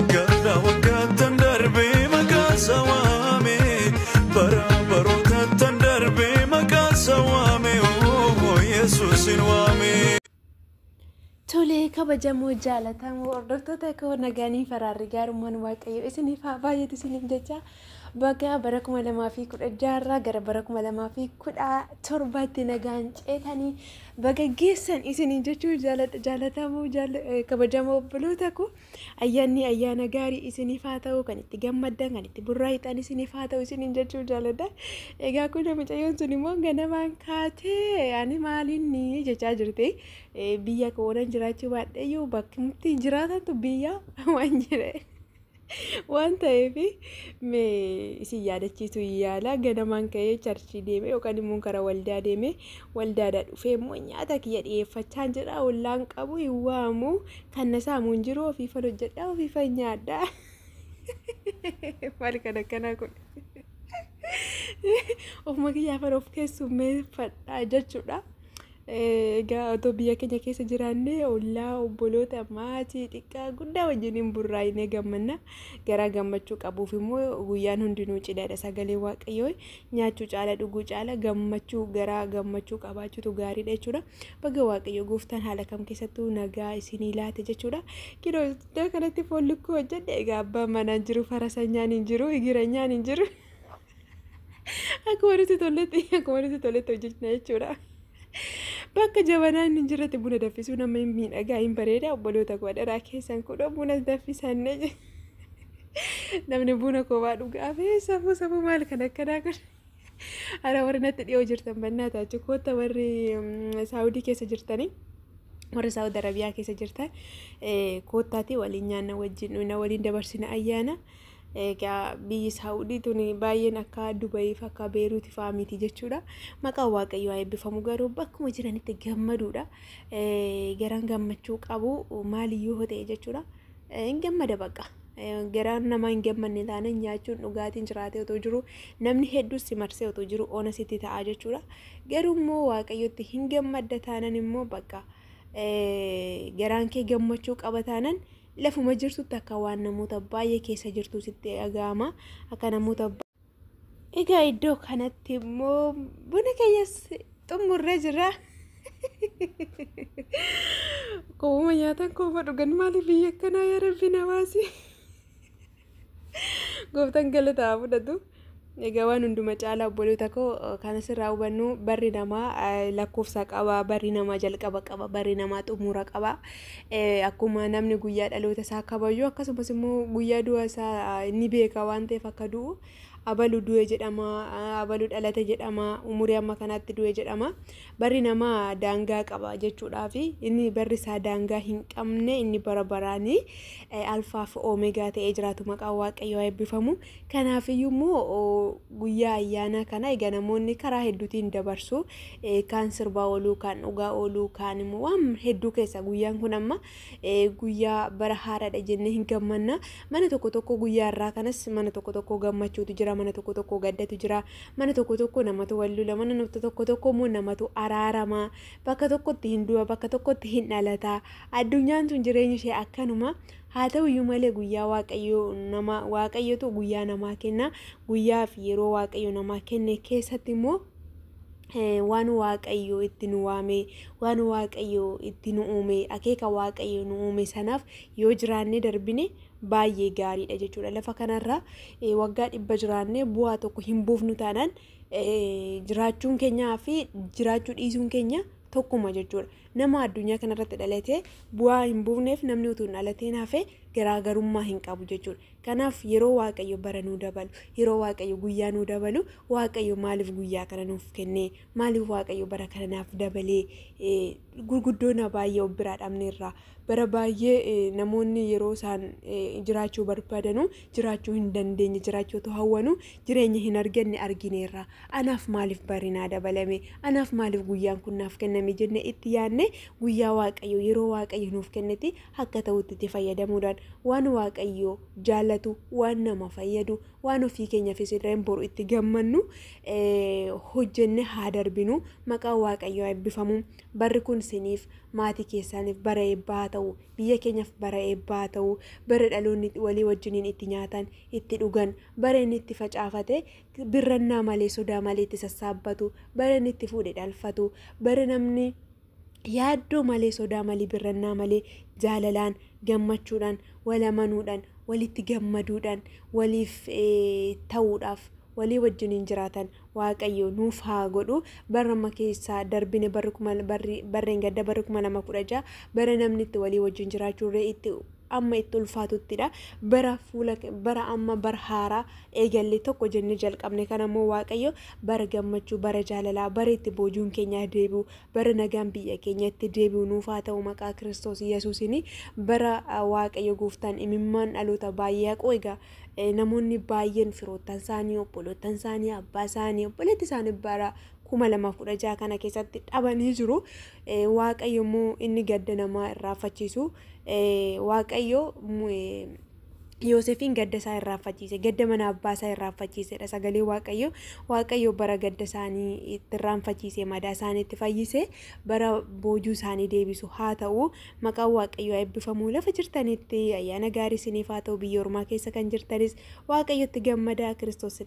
Waggaadhaa waggaattan darbee maqaa isaa waame. Bara barootattan darbee maqaa isaa waame. Yesuusin waame. Tolee, kabajamoo jaalatamoo hordoftoota koo, nagaanii faraarri gaarummaan Waaqayyo isiniif haa baay'atu isiniif jecha. Baga bara 2016 gara bara 2017tti nagaan ceetanii baga geessan isiniin jechuu jaaladha. Jaalatamoo kabajamoo obboloota koo, ayyaanni ayyaana gaarii isiniif haa ta'u, kan itti gammaddan, kan itti burraa'itan isiniif haa ta'u isiniin jechuu jaaladha. Egaa kun mucayyoon sun immoo ganamaan kaatee ani maalinni jechaa jirti. Biyya koonan jiraachuu baadheeyyuu bakki jiraatantu biyya waan jedhe waan ta'eef mee isin yaadachiisu yaala. Ganamaan ka'ee church deeme yookaan immoo karaa waldaa deeme, waldaadhaa dhufee immoo nyaata kiyya dhiyeeffachaa jira. Ollaan qabu hin waamu, kan na saamu hin jiru, ofiifan hojjedha, ofiifan nyaadha. Maal kan akkanaa kun, ofuma kiyyaafan of keessummeeffadha jechuudha. Egaa otoo biyya keenya keessa jiraannee ollaa, obboloota, maatii xiqqaa guddaa wajjin hin burraa'inee gammanna. Garaa gammachuu qabuuf immoo guyyaan hundinuu cidhaadha. Sagalee Waaqayyoo nyaachuu caala, dhuguu caala gammachuu, garaa gammachuu qabaachuutu gaariidha jechuudha. Baga Waaqayyo gooftaan haala kam keessattuu nagaa isinii laate jechuudha. Kinoo iddoo kanatti foon lukkuu hojjedhe. Egaa abbaan manaan jiru, farasanyaan hin jiru, higiranyaan hin jiru. Akkuma nuti toletti hojjechna jechuudha. Bakka jabanaan hin jirretti buna danfisuu nama hin miidhagaa, hin bareeda. Obboloota koo, adaraa keessan kudhan buna danfisanne. Namni buna kophaa dhugaa fi safuu safuu, maal kan akkanaa kun. Ara warri natti dhiyoo jirtan bannaa taachuu kootta, warri Saawudii keessa jirtanii. Warri Saawud Arabiyaa keessa jirtan koottaati, waliin nyaanna, wajjin dhugna, waliin dabarsina ayyaana. Egaa biyyi Saawudii tuni baay'een akka Dubayii fi akka Beeruuti fa'aa miti jechuudha. Maqaan Waaqayyoo haa eebbifamu, garuu bakkuma jiranitti gammaduudha. Garaan gammachuu qabu maaliyyuu yoo ta'e jechuudha. Hin gammada bakka. Garaan namaa hin gammanne taanaan nyaachuun dhugaatiin jiraatee otoo jiru, namni hedduus si marsee otoo jiru ona sitti ta'a jechuudha. Garuu immoo Waaqayyotti hin gammadda taanan immoo bakka garaan kee gammachuu qaba taanan lafuma jirtutti akka waan namoota baay'ee keessa jirtu sitti dhaga'ama. Akka namoota. Egaa iddoo kanatti immoo buna keenyas xumurree jira. Kooma nyaatan, kooma dhugan, maaliif biyya akkanaa, yaa Rabbi na baasi. Gooftaan galata haa fudhatu. Egaa waan hunduma caalaa obboloota koo, kan asirraa hubannu barri namaa lakkoofsa qaba, barri namaa jalqaba qaba, barri namaa xumura qaba. Akkuma namni guyyaa dhaloota isaa kabaju, akkasumas immoo guyyaa du'a isaa ni beeka waan ta'eef akka du'u, abalu du'e jedhama, abalu dhalate jedhama, umurii amma kanaatti du'e jedhama. Barri namaa daangaa qaba jechuudhaafi inni barri isaa daangaa hin qabne, inni bara baraanii alfaa fi oomegaa ta'ee jiraatu, maqaan Waaqayyoo haa eebbifamu. Kanaafiyyuu immoo guyyaa ayyaana kana egaa namoonni karaa hedduutiin dabarsu. Kaan sirbaa ooluu, kaan dhugaa ooluu, kaan immoo waan hedduu keessa. Guyyaan kun amma guyyaa bara haaraadha jennee hin gammanna. Mana tokko tokko guyyaa irraa kanas mana tokko tokko gammachuutu jira, mana tokko tokko gaddatu jira, mana tokko tokko namatu wal lola, mana tokko tokko immoo namatu araarama, bakka tokkotti hin du'a, bakka tokkotti hin dhalata. Addunyaan tun jireenyi ishee akkanuma haa ta'u iyyuu malee guyyaa Waaqayyo nama, Waaqayyotu guyyaa namaa kenna. Guyyaa fi yeroo Waaqayyo namaa kenne keessatti immoo waan Waaqayyo itti nu waame, waan Waaqayyo itti nu uume, akeeka Waaqayyo nu uume sanaaf yoo jiraannee darbine baay'ee gaariidha jechuudha. Lafa kanarra waggaa 100 jiraannee bu'aa tokko hin buufnu taanaan jiraachuun keenyaa fi jiraachuu dhiisuun keenya tokkuma jechuudha. Nama addunyaa kanarratti dhalatee bu'aa hin buufneef namni utuu hin dhalateen hafe garaagarummaa hin qabu jechuudha. Kanaaf yeroo Waaqayyo bara nuu dabalu, yeroo Waaqayyo guyyaa nuu dabalu, Waaqayyo maaliif guyyaa kana nuuf kennee, maaliif Waaqayyo bara kana naaf dabalee? Gurguddoona baay'ee of biraa dhabneerra. Bara baay'ee namoonni yeroo isaan jiraachuu barbaadanu jiraachuu hin dandeenye, jiraachuu otoo hawwanu jireenya hin arganne argineerra. Anaaf maaliif barri naa dabalame? Anaaf maaliif guyyaan kun naaf kenname jennee itti yaadne. jenne guyyaa Waaqayyo yeroo Waaqayyo nuuf kennetti akka ta'utti itti fayyadamuudhaan waan Waaqayyo jaallatu, waan nama fayyadu, waan ofii keenyaafis illee boru itti gammannu hojjenne haa darbinu. Maqaan Waaqayyoo eebbifamu. Barri kun siniif maatii keessaniif bara eebbaa haa ta'u, biyya keenyaaf bara eebbaa haa ta'u, bara dhaloonni walii wajjiniin itti nyaatan, itti dhugan, bara inni itti facaafate birrannaa malee sodaa malee itti sassaabbatu, bara inni itti fuudhe dhalfatu, bara namni yaaddoo malee sodaa malee birrannaa malee jaalalaan gammachuudhaan wal amanuudhaan walitti gammaduudhaan waliif ta'uudhaaf walii wajjiniin jiraatan Waaqayyo nuuf haa godhu. Bara amma keessaa darbine barreen gadda barri 2016 bara namni itti walii wajjin jiraachuurree itti amma itti ulfaatuttidha. Bara fuula bara amma bara haaraa eegalle tokko jennee jalqabne kana immoo Waaqayyo bara gammachuu, bara jaalalaa, bara itti boojuun keenya deebi'u, bara nagaan biyya keenya itti deebi'u nuuf haa ta'u maqaa Kiristoos Yesuusiin. Bara Waaqayyo gooftaan imimmaan dhaloota baay'ee haqu. Egaa namoonni baay'een firoottan isaanii, obbolottan isaanii, abbaa isaanii, obboleetti isaanii bara 2016 kana keessatti dhabanii jiru. Waaqayyo immoo inni gadda namaa irraanfachiisu, Waaqayyo Yoosefiin gadda isaa irraanfachiise, gadda mana abbaa isaa irraanfachiisedha sagalee Waaqayyo. Waaqayyo bara gadda isaanii itti irraanfachiise, madaa isaanii itti fayyise, bara boojuu isaanii deebisu haa ta'u. Maqaan Waaqayyo eebbifamu. Lafa jirtanitti ayyaana gaarii isiniif haa ta'u. Biyya ormaa keessa kan jirtanis Waaqayyotti gammadaa. Kiristoos.